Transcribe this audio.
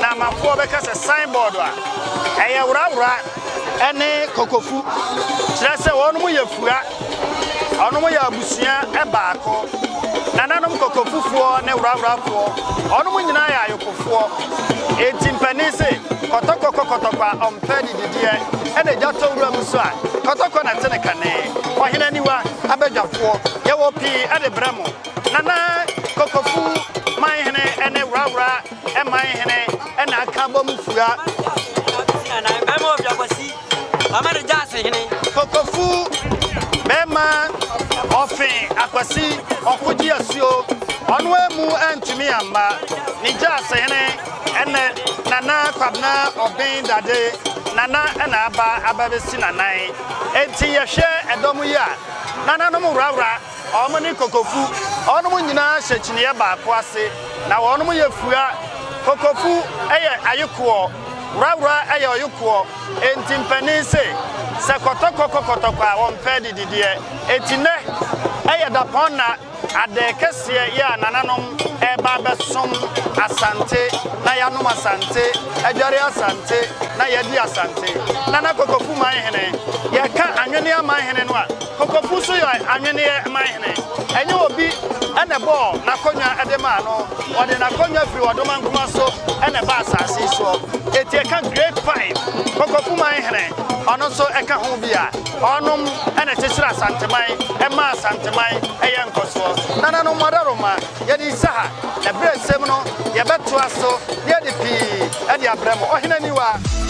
Namafoɔ bɛka sɛ signboard a, ɛyɛ worawora ne kokofu. Kyerɛ sɛ wɔnom yɛ fua, wɔnom yɛ abusua baako. Nananom kokofufoɔ ne woraworafoɔ, wɔnom nyinaa yɛ ayokofoɔ. Enti mpanin se, kɔtɔkɔ kɔ kɔtɔkɔ a ɔmpɛ adidideɛ, ɛna gya tɔ wura mu nso a, kɔtɔkɔ na ɛte ne kane. Ɔhene aniwa abadwafoɔ, yɛwɔ pii de brɛ mo. Nana Kokofu manhene ne Worawora manhene na aka abom fua. Kokofu bɛrima Ɔfe Akwasi Ɔkogye Asuo, ɔno ammu antumi amma ne Gyaasehene ne Nana Kwabena Ɔben Dade Nana na aba abɛsi n'anan. Enti yɛhwɛ ɛdɔm yi a, nananom worawora Wɔn ne kokofu. Wɔnom nyinaa hyɛ kyiniiɛ baako ase, na wɔnom yɛ fua. Kokofu yɛ ayekoɔ, worawora yɛ ɔyekoɔ. Enti mpanin se, sɛ kɔtɔkɔ kɔ kɔtɔkɔ a, wɔmpɛ adidideɛ. Enti nnɛ yɛ dapɔnna adɛɛ kɛseɛ yɛ a nananom reba abɛsom Asante na yɛanom Asante, adware Asante na yɛadi Asante. Nana Kokofu Manhene, yɛka Anweneɛ Manhene no a, Kokofu nso yɛ anwenneɛ man hene. Ɛnyɛ obi na ɛbɔɔ n'akonnwa de maa no. Ɔde n'akonnwa firi ɔdomankoma so na ɛbaa asase yi soɔ. Enti ɛka Grade 5, Kokofu man hene, ɔno nso ɛka ho bi a, ɔnom na ɛkyekyere Asanteman, ɛma Asanteman yɛ nkɔsoɔ. Nananom Adaworoma, yɛde Isaha, na berɛ nsɛm no yɛbɛtoa so na yɛde pii de abrɛ mo. Ɔhene Aniwa.